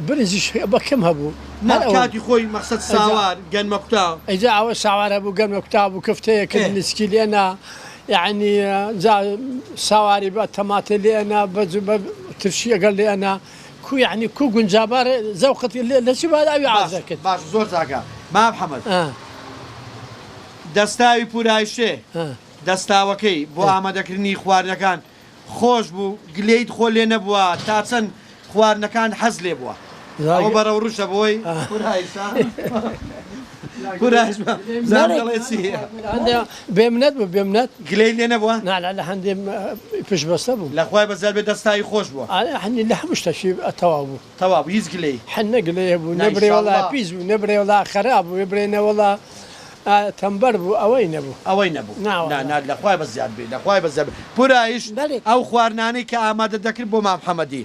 برنجیش بە کەم هەبوو. نا کاتی خۆی مەقسەد ساوار گەنمە کوتاو. ئیجا ئەوە ساوار هەبوو گەنمە کوتاو بوو کفتەیە کرد نسکی لێنا یەعنی جا ساواری بە تەماتە لێ ئەنا بە ترشی ئەگەر لێ ئەنا کو یەعنی کو گونجابا زەوقت لە چ بار ئەوی عاز باش دەکرد. باش زۆر چاکە مام حەمەد دەستاوی پورایشێ دەستاوەکەی بۆ ئامادەکردنی خواردنەکان خۆش بوو گلەیت خۆ لێ نەبووە تا چەند خواردنەکان حەز لێ بووە ئەوە بەرەو ڕوشە بۆی پورایشە پورایش بزانم دەڵێ چی بێمنەت بوو بێمنەت گلەی لێ نەبووە نا نا لە هەندێ پشت بەستە بوو لە خوای بەزیاد بێ دەستاوی خۆش بووە هەنی لە هەموو شتەکی تەواو بوو تەواو بوو هیچ گلەی حە نە گلەی هەبوو نە برێ وەڵا پیس بوو نە برێ وەڵا خەراب بوو برێ نە وەڵا تەمبەر بوو ئەوەی نەبوو. ئەوەی نەبوو نا نا لە خوای بەزیاد بێ لە خوای بەزیاد بێ پورایش ئەو خواردنانەی کە ئامادە دەکرد بۆ مام حەمەدی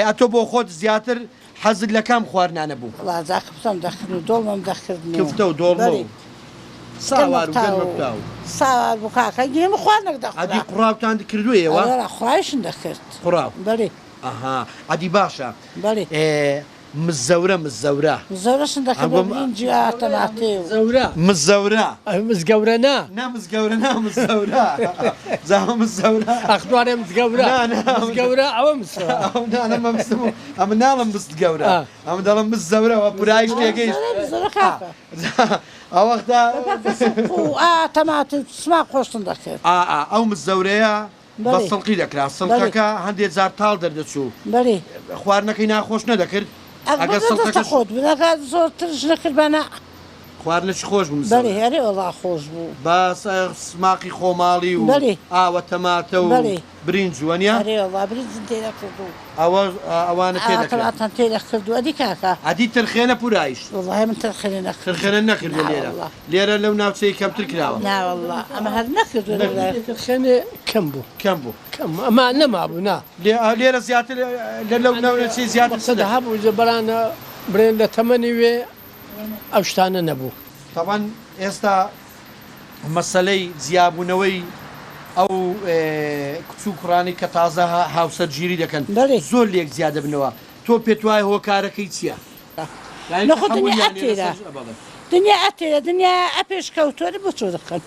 ئەتۆ بۆ خۆت زیاتر حەزت لە کام خواردنانە بوو؟ وەڵا جا کفتەم دەکرد و دۆڵمەم دەکردن و کفتە و دۆڵمە و ساوار و گەنمە کوتاو. ساوار بوو کاکە هەموو خواردنێک دەخورا. ئەدی قوڕاوتان کردووە ئێوە؟ ئەرێ قوڕاویشم دەکرد. قوڕاو؟ بەڵێ. ئەها ئەدی باشە. بەڵێ. مزەورە مزەورە. مزەورەشم دەکرد بە برنجی و تەماتەی و. زەورە. مزەورە. مزگەورە نا. نا مزگەورە نا مزەورە. جا مزەورە. ئەخ دوارێ مزگەورە. نا نا. مزگەورە ئەوە مزەورە. نا نا مەبەستم ئەمن ناڵێم مزگەورە. ئەمن دەڵێم مزەورە وە پورایش تێگەیشت. مزەورە کاکە. ئەو وەختە. بە سڵق و ئا تەماتەی و سماق خۆشتم دەکرد. ئا ئا ئەو مزەورەیە بە سڵقی دەکرا سڵقەکە هەندێ جار تاڵ دەردەچوو خواردنەکەی ناخۆش نەدەکرد ئەگەر سڵقەکە خۆت بوو ئەگەر زۆر ترش نەکردبا نا. خواردنەکی خۆش بوو بەڵێ مزەڵێ. ئەرێ وەڵا خۆش بوو. بە سماقی خۆماڵی و بەڵێ. ئاوە تەماتە و بەڵێ. برینج وەنیە؟ ئەرێ وەڵا برینجم تێ دەکرد و. ئەوە ئەوانە تێ ئاوە دەکرا. تەماتەم تێ دەکرد و ئەدی کاکە. ئەدی ترخێنە پورایش؟ وەڵاهی من ترخێنە نەکردووە. ترخێنە نەکردووە نا لێرە. وەڵا. لێرە لەو ناوچەی کەمتر کراوە. نا وەڵا ئەمە هەر نەکردووە لەو لای. ترخێنێ کەم بوو. کەم بوو. کەم ئەما نەمابوو نا. لێرە زیاتر لە لەو ناوچەی زیاتر چ دەکرا؟ هەبوو بەڵام بڵێن لە تەمەنی وێ ئەو شتانە نەبوو. تەبعەن ئێستا مەسەلەی جیابوونەوەی ئەو کچ و کوڕانەی کە تازە هاوسەرگیری دەکەن زۆر لێک جیا دەبنەوە، تۆ پێتوایە هۆکارەکەی چییە؟ یانی نەخۆ دنیا تەحەمولیان نییە ئەتێرە لەسەر بەڵێ. دنیا ئەتێرە دنیا ئەپێش کەوتووە بۆ چۆ دەکەن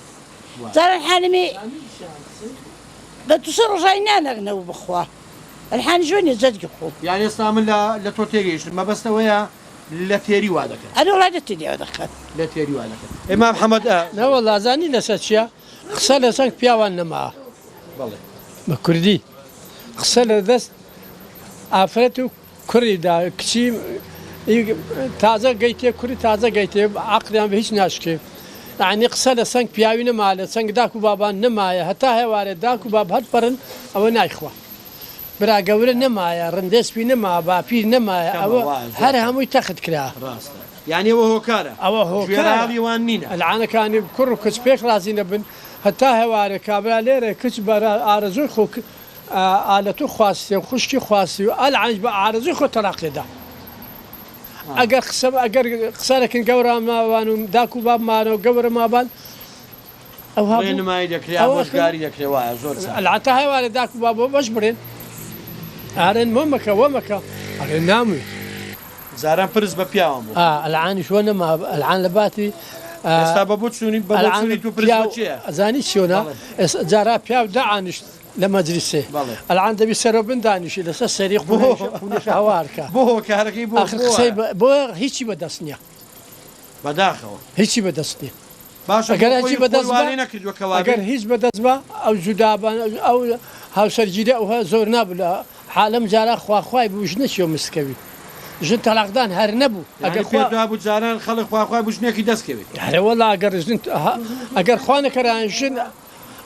جاران حالمی بە دوسێ ڕۆژای نانەک نەبوو بخوا ئەلحان ژۆنیە جەرگی خۆ. یانی ئێستا من لە تۆ تێگەیشتم مەبەست ئەوەیە لە تێری وا دەکەن. ئەرێ وەڵا لە تێری وا دەکەن. لە تێری وا دەکەن. ئێ مام حەمەد ئە. نەوەڵا زانی لەسەر چیە قسە لەسەر پیاوان نەما. بەڵێ. بە کوردی قسە لە دەست ئافرەت و کوڕی دا کچی تازە گەیتێ کوری تازە گەیتێ عەقڵیان بە هیچ ناشکێ یانی قسە لە سەنگ پیاوی نەما لە سەنگ داک و بابان نەمایە هەتا هێوارێ داک و باب هەر پەڕن ئەوە نایخوا برا گەورە نەمایە ڕندێسپی نەما باپیر نەمایە کەمە ئەوە وایە زۆر هەر کەمە. هەمووی تەخت کرا. ڕاستە یانی ئەوە هۆکارە ئەوە هۆکارە گوێڕایەڵی وان نینە. ئەلعانەکانی کوڕ و کچ پێک ڕازی نەبن هەتا هێوارێ کابرا لێرە کچ بە ئارەزووی خۆ ئالەتو خواستی و خوشکی خواستی و ئەلعانیش بە ئارەزوی خۆ تەلاقێ دا ئەگەر قسە ئەگەر قسە دەکەن گەورە ماوان و داک و باب مانەوە گەورە مابان ئەو هەبوو ڕێنمایی دەکرێ ئەوە ئامۆژگاری دەکرێ وایە زۆر چاکە. ئەلعەتا هەیوانە داک و باب بۆ بەش بڕێن ئارێن مۆمەکە وەمەکە ئەرێ ناموێ. جاران پرس بە پیاوان بوو. ئا ئەلعانیش وە نەما ئەلعان لە باتی ئێستا بە بۆ چوونی بە بۆ ئەلعان چوونی تو پرس پیاو بە کێیە؟ ئەزانی چۆنە بەڵێ. ئێستا جارا پیاو دائانیشت لە مەجلیسێ بەڵێ. ئەلعان دەبی سەرۆ بن دانیشی لەسەر سەری بۆ قونێش قونێش هەوار کە بۆ هۆکارەکەی بۆ ئاخر بۆ قسەی وایە؟ بە بۆ هیچی بە دەست نییە. بەداخەوە. هیچی بە دەست نییە. باشە بۆ ئەگەر هیچی خۆی بە خۆی دەست وا با لێ نەکردووە کە وا ئەگەر بێ؟ هیچ بە دەست با ئەو جودا بان ئەو هاوسەرگیری ئەوه زۆر نابوو لە حالەم جارا خواخوای بوو ژنە چیۆ مسکەوی ژن تەلاقدان هەر نەبوو یانی ئەگەر خوا پێت وابوو جاران خەڵک خواخوای بوو ژنێکی دەست کەوێ؟ ئەرێ وەڵا ئەگەر ژن ئەگەر خوا نەکەرایە ژن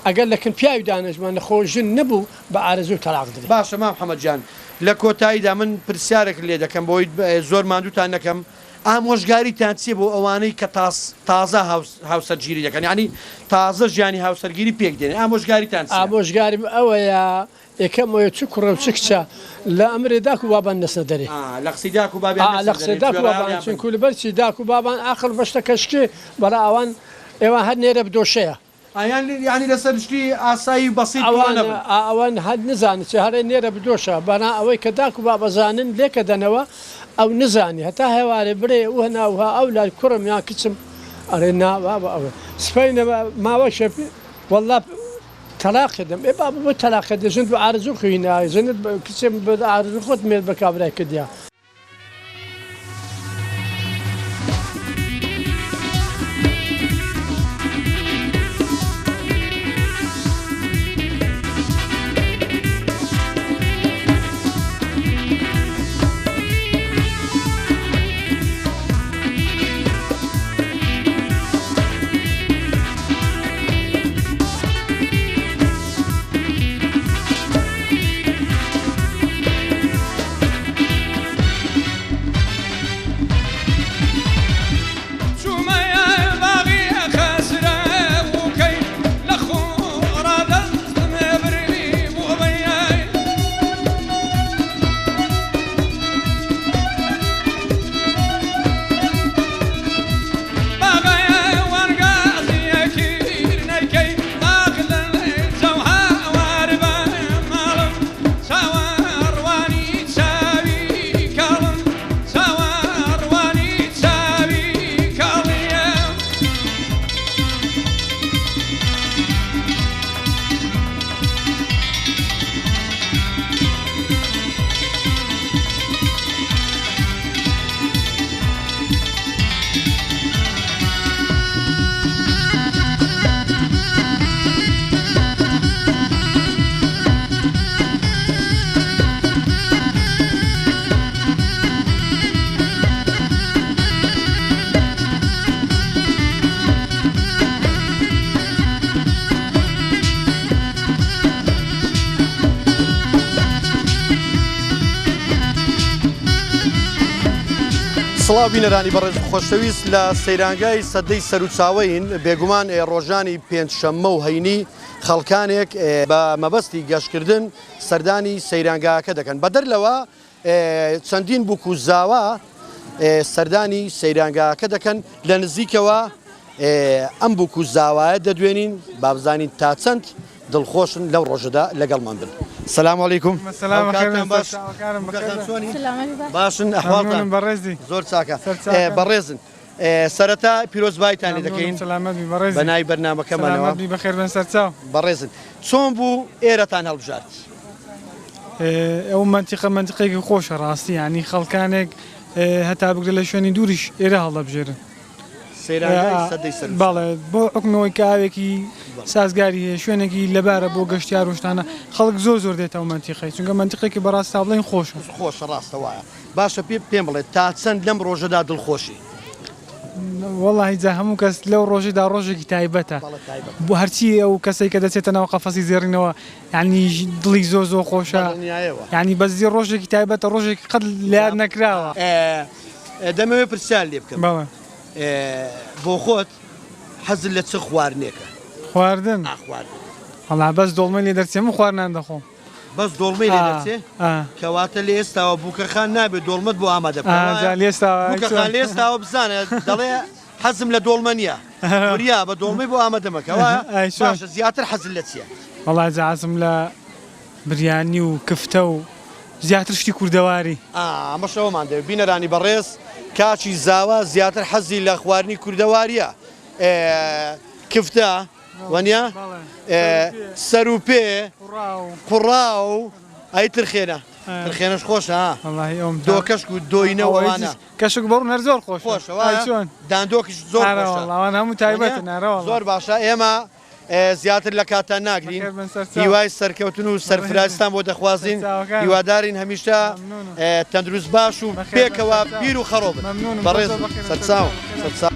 ئەگەر لە کن پیاوی دانەژما نەخۆ ژن نەبوو بە ئارەزوو تەلاق درێ. باشە مام حەمەد گیان لە کۆتاییدا من پرسیارێکت لێ دەکەم بۆی زۆر ماندووتان نەکەم ئامۆژگاریتان چیە بۆ ئەوانەی کە تازە هاوسەرگیری دەکەن یانی تازە ژیانی هاوسەرگیری پێک دێنن ئامۆژگاریتان چیە؟ ئامۆژگاریم ئەوەیە یەکەم ئەوەیە چ کوڕە و چ کچە لە ئەمرێ داک و بابان نەچنە دەرێ. ئا لە قسەی داک و بابیان ئا لە نەچنە قسەی دەرێ داک و بابان گوێڕایەڵیان بن. چونکو لەبەر چی داک و بابان ئاقڵ بە شتەکە شکێ بەڵا ئەوان ئێوان هەر نێرە بدۆشەیە. ئا یان یانی لەسەر شتی ئاسایی و بەسیت توڕە ئەوان نەبن. ئا ئەوان هەر نزانن چی هەرێ نێرە بدۆشە بەڵا ئەوەی کە داک و باب ئەزانن لێکە دەنەوە ئەو نزانی هەتا هێوارێ برێ ئوه نا ئوه ئەو لای کوڕم یان کچم ئەرێ نا بابە ئەوە سپەینە ماوەشە وەڵا تەلاقێ دەم ئێ بابە بۆ تەلاقێ دە ژنت بە ئارەزوو خۆی نایە ژنت کچێ بە ئارەزوو خۆت مێرد بە کابرای کردیە. سڵاو بینەرانی بەڕێز و خۆشەویست لە سەیرانگای سەدەی سەروچاوەین بێگومان ڕۆژانی پێنجشەممە و هەینی خەڵکانێک بە مەبەستی گەشتکردن سەردانی سەیرانگاکە دەکەن بەدەر لەوە چەندین بووک و زاوا سەردانی سەیرانگاکە دەکەن لە نزیکەوە ئەم بووک و زاوایە دەدوێنین با بزانین تا چەند دڵخۆشن لەو ڕۆژەدا لەگەڵمان بن. سلام علیکم باشن ئەحواڵتان زۆر چاکە بەڕێزن سەرەتا پیرۆزبایتان لێ دەکەین بە ناوی بەرنامەکەمانەوە بەڕێزن چۆن بوو ئێرەتان هەڵبژارد؟ ئەو مەنتیقە مەنتیقێکی خۆشە ڕاستی یانی خەڵکانێک هەتا بگرە لە شوێنی دووریش ئێرە هەڵدەبژێرن. سەیرانگای سەدەی سەروچاو. بەڵێ بۆ حوکمەوەی کە ئاوێکی سازگاری هەیە شوێنێکی لەبارە بۆ گەشتیار و شتانە خەڵک زۆر زۆر دێتە ئەو مەنتیقەی چونکە مەنتیقێکی بەڕاست تا بڵێین خۆشە. خۆشە ڕاستە وایە باشە پێ پێم بڵێ تا چەند لەم ڕۆژەدا دڵخۆشی؟ وەڵاهی جا هەموو کەس لەو ڕۆژەدا ڕۆژێکی تایبەتە بۆ هەرچی ئەو کەسەی کە دەچێتە ناو قەفەسی زێڕینەوە یانی دڵی زۆر زۆر خۆشە یانی بەس ڕۆژێکی تایبەتە ڕۆژێکی قەت لەیاد نەکراوە. دەمەوێت پرسیار لێ بکەم بۆ خۆت حەزت لە چ خواردنێکە؟ خواردن؟ خواردن وەڵا بەس دۆڵمەی لێ دەرچێ من خواردنان دەخۆم. بەس دۆڵمەی لێ دەرچێ؟ کەواتە لە ئێستاوە بووکەخان نابێت دۆڵمەت بۆ ئامادە بکا بووکەخان لە ئێستاوە بزانە دەڵێ حەزم لە دۆڵمە نییە وریا بە دۆڵمەی بۆ ئامادە مەکە وایە؟ باشە زیاتر حەزت لە چییە؟ وەڵا جا حەزم لە بریانی و کفتە و زیاتر شتی کوردەواری. ئا ئەمەش ئەوەمان دەوێت بینەرانی بەڕێز کاکی زاوا زیاتر حەزی لە خواردنی کوردەواریە کفتە وەنیە سەروپێ قوڕاو ئەی ترخێنە ترخێنەش خۆشە ها دۆکەشک و دۆینە و ئەوانە کەشک بەڕوون هەر زۆر خۆشە خۆشە وایە داندۆکیش زۆر خۆشە هەموو تایبەتن زۆر باشە ئێمە زیاتر لە کاتتان ناگرین هیوای سەرکەوتن و سەرفرازتان بۆ دەخوازین هیوادارین هەمیشە تەندروست باش و پێکەوە پیر و خەڕۆ بن بەڕێز سەرچاو سەرچاو.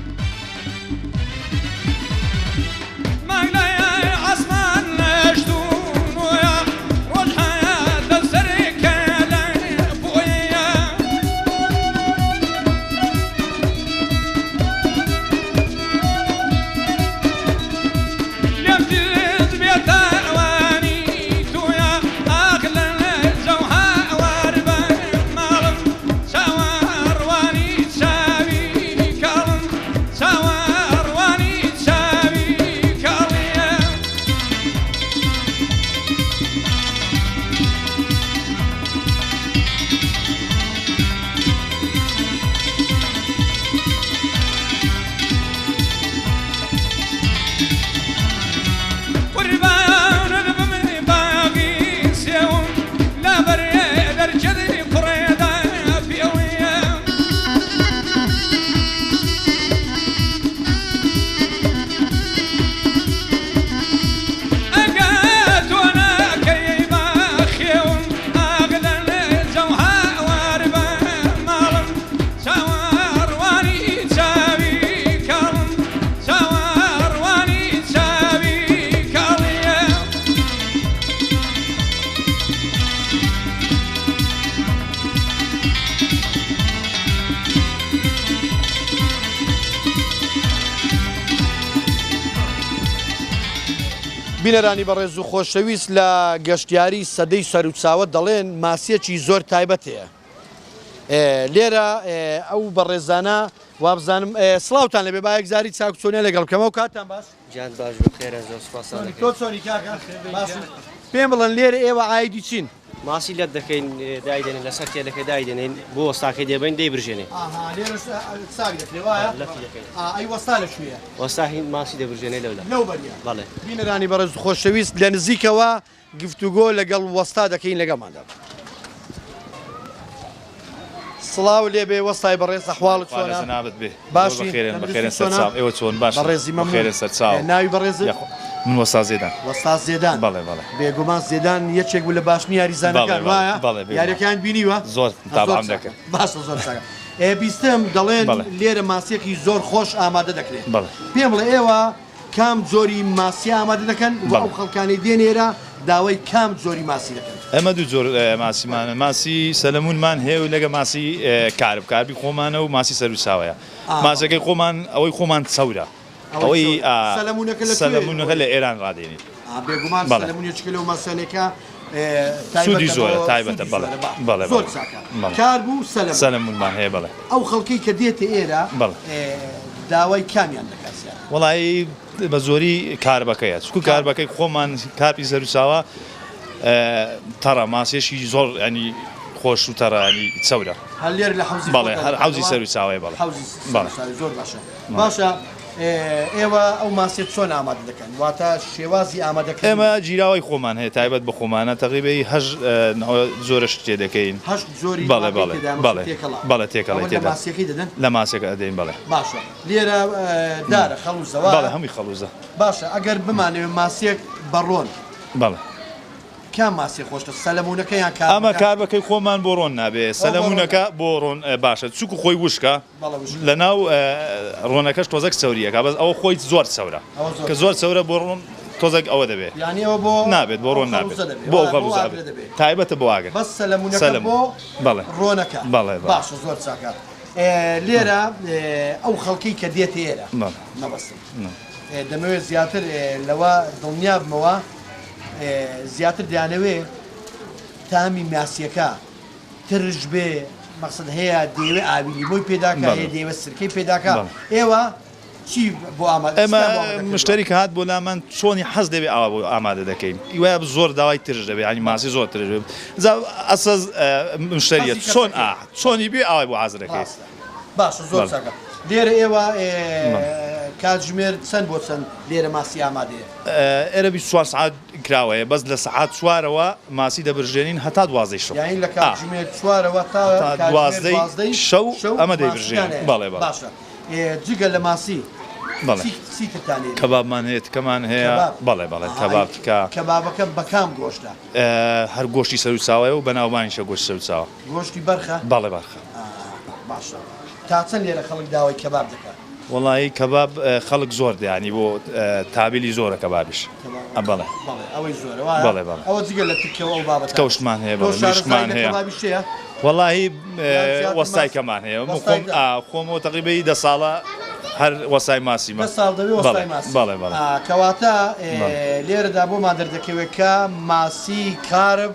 بینەرانی بەڕێز و خۆشەویست لە گەشتیاری سەدەی سەروچاوە دەڵێن ماسیەکی زۆر تایبەت هەیە لێرە ئەو بەڕێزانە وابزانم سڵاوتان لەبێ با یەکجاری چاک چۆنیان لەگەڵ بکەم ئەو کاتتان باش گیان باش بەخێرە زۆر سوپاستان دەکەین. تۆ چۆنی کاکە باش پێم بڵێن لێرە ئێوە عایدی چین؟ ماسی لەت دەکەین دایدەنێن لەسەر تێلەکە دایدەنێین بۆ وەستاکەی دێبەین دەیبرژێنێ. ئاها لێرەش چاک دەکرێ وایە؟ لەتی دەکەین. ئا ئەی وەستا لە کوێیە؟ وەستا هین ماسی دەبرژێنێ لەولا. لەو بەریە. بەڵێ. بینەرانی بەڕێز و خۆشەویست لە نزیکەوە گفتوگۆ لەگەڵ وەستا دەکەین لەگەڵماندا بن. سڵاو لێبێ وەستای بەڕێز ئەحواڵت خوا لە چۆنە؟ جەنابت بێ. زۆر باشی بەخێرێن بەخێرێن تەندروستی چۆنە؟ سەرچاو ئێوە چۆن باشن بەڕێزی مەمنون بەخێرێن سەرچاو ناوی بەڕێزت؟ یاخوا من وەستا زێدان. وەستا زێدان بەڵێ بەڵێ. بێگومان زێدان یەکێک بوو لە باشترین بەڵێ یاریزانەکان بەڵێ وایە؟ بەڵێ بێگومان یاریەکانت بینیوە؟ زۆر زۆر متابعەم چاکە دەکرد. باشە زۆر چاکە ئێ بیستم دەڵێن بەڵێ. لێرە ماسیەکی زۆر خۆش ئامادە دەکرێ بەڵێ. پێم بڵێ ئێوە کام جۆری ماسی ئامادە دەکەن و بەڵێ. ئەو خەڵکانەی دێن ئێرە داوای کام جۆری ماسی دەکەن؟ ئێمە دوو جۆر ماسیمانە ماسی سەلەمونمان هەیە و لەگە ماسی کارب کاربی خۆمانە و ماسی سەروساوەیە ماسەکەی خۆمان ئەوەی خۆمان چەورە ئەوەی سەلەمونەکە لە ئێران ڕادێنیت بێگومان سەلەمون یەکێکە لەو ماسیانەی کە سوودی زۆرە تایبەتە بەڵێ بەڵێ زۆر چاکە کارب و سەلەمون سەلەمونمان هەیە بەڵێ ئەو خەڵکەی کە دێتە ئێرە داوای کامیان دەکات زیاتر؟ وەڵایی بە زۆری کاربەکەیە چکو کاربەکەی خۆمان کارپی سەروچاوە تەڕە ماسێشی زۆر ینی خۆش و تەڕانی چەورە هەر لێر لە حەوزی بەڵێ هەر حەوزی سەروچاوەیە بەڵێ حەوزی زۆر باشە باشە ئێوە ئەو ماسیە چۆن ئامادە دەکەن واتە شێوازی ئامادەکردنی؟ ئێمە گیراوەی خۆمان هەیە تایبەت بە خۆمانە تەقریبەی هەشت جۆرە شت تێ دەکەین. هەشت جۆری بەڵێ مادەی بەڵێ تێدایە مەقسود بەڵێ تێکەڵە بەڵێ تێکەڵی ئەوە لە تێدا ماسیەکەی دەدەن؟ لە ماسیەکە ئەدەین بەڵێ. باشە لێرە دارە خەڵوزە وایە؟ بەڵێ هەمووی خەڵوزە. باشە ئەگەر بمانەوێ ماسیەک بە ڕۆن. بەڵێ. کام ماسی خۆشتر سەلەمونەکە یان ئەمە کاربەکە؟ کاربەکەی خۆمان بۆ ڕۆن نابێ سەلەمونەکە بۆ ڕۆن باشە چوکو خۆی وشکە. لەناو ڕۆنەکەش تۆزەک چەوریەکە بەس ئەوە خۆی زۆر چەورە کە زۆر چەورە بۆ ڕۆن تۆزەک ئەوە دەبێت نابێت بۆ ڕۆن نابێت بۆ ئەو خەڵوزە تایبەتە بۆ ئاگر بەس سەلەمونەکە بۆ بەڵێ ڕۆنەکە بەڵێ باشە زۆر چاکە لێرە ئەو خەڵکی کە دێتە ئێرە مەبەستم دەمەوێت زیاتر لەوە دڵنیا بمەوە زیاتر دەیانەوێ تامی ماسیەکە ترش بێ مەقسەد هەیە دەیەوێ ئاوی لیمۆی پێداکا هەیە دەیەوێ سرکەی پێداکا ئێوە چی بۆ ئامادە ئێمە مشتری کە هات بۆ لامان چۆنی حەز دەبێ ئاوا بۆ ئامادە دەکەین ئیوە زۆر داوای ترش دەبێ ینی ماسی زۆر ترش بێ جا ئەسەز مشتریە چۆن ئا چۆنی بێ ئاوای بۆ حازر دەکەین باشە زۆر چاکە لێرە ئێوە کاتژمێر چەند بۆ چەند لێرە ماسی ئامادەیە؟ ئێرە 24 سعات کراوەیە بەس لە سەعات چوارەوە ماسی دەبرژێنین هەتا دوازدەی شەو. یانی لە کاتژمێر چوارەوە تا کاتژمێر دوازدەی شەو ئەمە دەیبرژێنین. بەڵێ بەڵێ. باشە جگە لە ماسی بەڵێ چی ترتان هەیە؟ کەبابمان هەیە تکەمان هەیە. بەڵێ بەڵێ کەباب تکە. کەبابەکە بە کام گۆشتە؟ هەر گۆشتی سەروچاوەیە و بەناوبانگیشە گۆشتی سەروچاوە. گۆشتی بەرخە؟ بەڵێ بەرخە. باشە تا چەند لێرە خەڵک داوای کەباب دەکات؟ وەڵایی کەباب خەڵک زۆر دەیانی بۆ تابیلی زۆرە کەبابیش بەڵێ بەڵێ ئەوەی زۆرە وایە بەڵێ بەڵێ ئەوە جگە لە تکە و ئەو بابەتانە تکەوشمان هەیە تۆ بەڵێ شارەزای مریشکمان لە هەیە کەبابیش هەیە وەڵایی یان زیاتر وەستای ماس کەمان هەیە من وەستای خۆم ئا خۆمەوە تەقریبەی دە ساڵە هەر وەستای ماسیمە دە ساڵ دەبێ بەڵێ وەستای ماسی بەڵێ بەڵێ ئا کەواتە ئێ، بەڵێ. لێرەدا بۆمان دەردەکەوێت کە ماسی کارب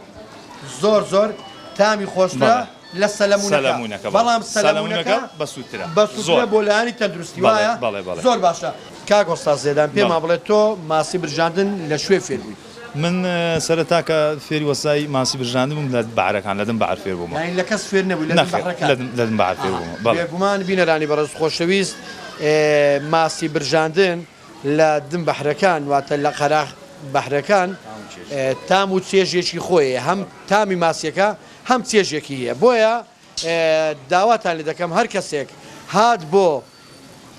زۆر زۆر تامی خۆشترە بەڵێ. لە سەلەمونەکە سەلەمونەکە بەڵێ بەڵام سەلەمونەکە سەلەمونەکە بەسوودترە بەسوودترە زۆر بۆ لایەنی تەندروستی بەڵێ وایە بەڵێ بەڵێ زۆر باشە کاک وەستا زێدان بەڵێ. پێمان بڵێ تۆ ماسی برژاندن لە کوێ فێر بووی؟ من سەرەتا کە فێری وەستای ماسی برژاندن بووم لە بەعرەکان لە دم بەعر فێر بوومە. یانی لە کەس فێر نەبووی لە دم نەخێر بەحرەکان؟ لە دم لە دم بەعر فێر ئاها بوومە بەڵێ. بێگومان بینەرانی بەڕێز خۆشەویست ماسی برژاندن لە دم بەحرەکان واتە لە قەراخ بەحرەکان تام و چێژێکی خۆی هەیە هەم تامی ماسیەکە هەم چێژێکی هەیە بۆیە داواتان لێ دەکەم هەر کەسێک هات بۆ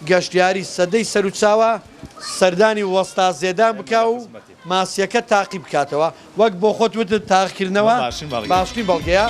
گەشتیاری سەدەی سەروچاوە سەردانی وەستا زێدان بکا و ماسیەکە تاقی بکاتەوە وەک بۆ خۆت وتت تاقیکردنەوە باشترین بەڵگەیە.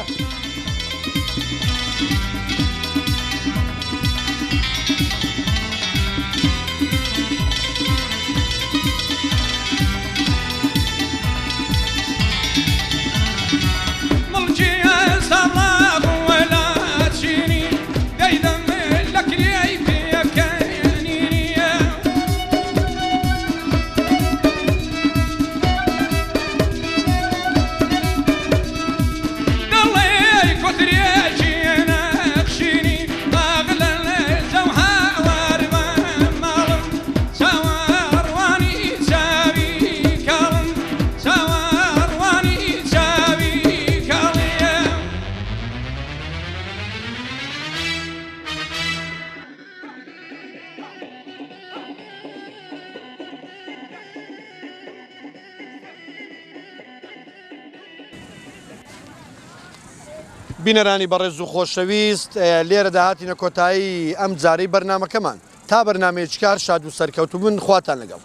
بینەرانی بەڕێز و خۆشەویست لێرەدا هاتینە کۆتایی ئەم جارەی بەرنامەکەمان تا بەرنامەیەکی کار شاد و سەرکەوتوو بن خواتان لەگەڵ.